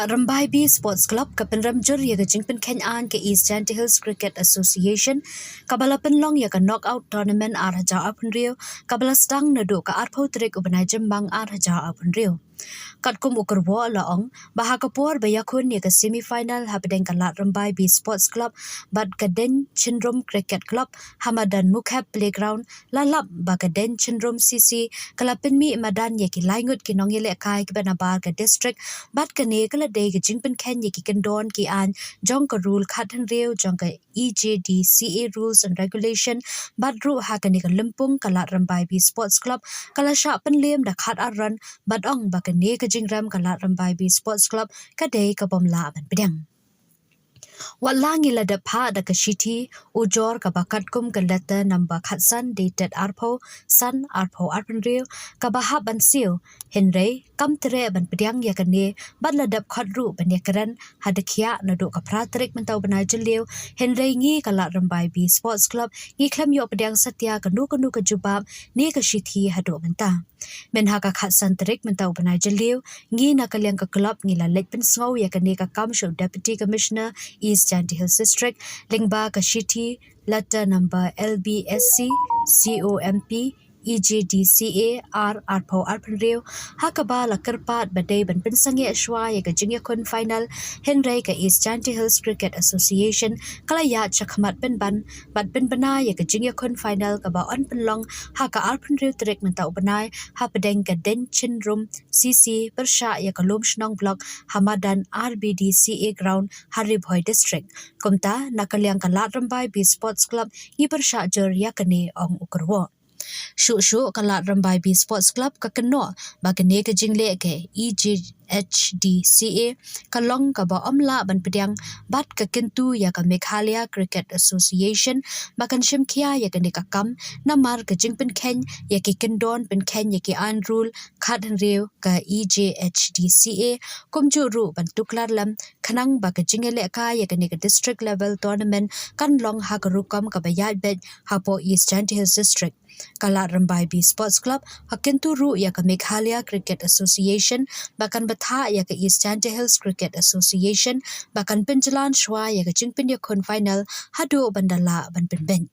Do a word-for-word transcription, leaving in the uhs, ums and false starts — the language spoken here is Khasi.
Rymbai B Sports Club ka pynrem jur ïa ka jingpynkheiñ aiñ ka East Jaintia Hills Cricket Association, kaba la pynlong ïa ka knockout tournament ar hajar arphew hynriew, kaba la sdang naduh ka arphew tarik u bnai Jymmang ar hajar arphew hynriew. Katkum u kyrwoh la ong ba ha ka por ba ïakhun ïa ka semi final hapdeng ka Lad Rymbai B Sports Club bad ka Deiñ Chynrum Cricket Club ha madan Mukhep Playground, la lap ba ka Deiñ Chynrum C C ka la pynmih madan ïa ki laingut ki nongïalehkai kiba nabar ka district, bad kane ka la dei ka jingpynkheiñ ïa ki kyndon ki aiñ jong ka rule khathynriew jong ka E J D C A rules and regulation, bad ruh ha kane ka lympung ka Lad Rymbai B Sports Club ka la shah pynliem da khatar run, bad ong ba kane ka jingrem ka Lad Rymbai B Sports Club ka dei ka bym lah ban pdiang. Wat la ngi la dep phah da ka shithi ujor kaba katkum ka letter number khatsan dated arphew san arphew arphew hynriew kaba hap ban siew, hynrei kam treh ban pdiang ïa kane bad la dep khot ruh ban ïakren ha da khiah naduh ka phra tarik mynta u bnai Jylliew, hynrei ngi ka Lad Rymbai B Sports Club ngi khlem ïoh pdiang satia kano kano ka jubab ne ka shithi haduh mynta. Mynha ka khatsan tarik mynta u bnai Jylliew, ngi na ka liang ka club ngi la leit pynsngew ïa kane ka kam sha u Deputy Commissioner East Jaintia Hills District lyngba ka shithi letter number L B S C C O M P E J D C A R arphew arphew hynriew, ha kaba la kyrpad ba dei ban pynsangeh shuwa ïa ka jingïakhun final, hynrei ka East Jaintia Hills Cricket Association ka la ïaid shakhmat pynban bad pynbna ïa ka jingïakhun final kaba yn pynlong ha ka arphew hynriew tarik mynta u bnai hapdeng ka Deiñ Chynrum C C pyrshah ïa ka Lumshnong Block ha madan R B D C A ground ha Ri Bhoi District. Kumta na ka liang ka Lad Rymbai B Sports Club ngi pyrshah jur ïa kane, ong u kyrwoh. Shuh shuh ka Lad Rymbai B Sports Club ka kynnoh ba kane ka jingleh ka E J H D C A ka long kaba ym lah ban pdiang bad ka kyntu ïa ka Meghalaya Cricket Association ba kan shim khia ïa kane ka kam namar ka jingpynkheiñ ïa ki kyndon pynkheiñ ïa ki aiñ rule khathynriew ka E J H D C A, kumjuh ruh ban tuklar lem khnang ba ka jingïalehkai ïa kane ka district level tournament kan long ha ka rukom kaba ïaid beit hapoh East Jaintia Hills District. Ka Lad Rymbai B Sports Club ka kyntu ruh ïa ka Meghalaya Cricket Association ba kan bthah ïa ka East Jaintia Hills Cricket Association ba kan pynjlan shuwa ïa ka jingpynïakhun final haduh ban da lah ban pynbeit.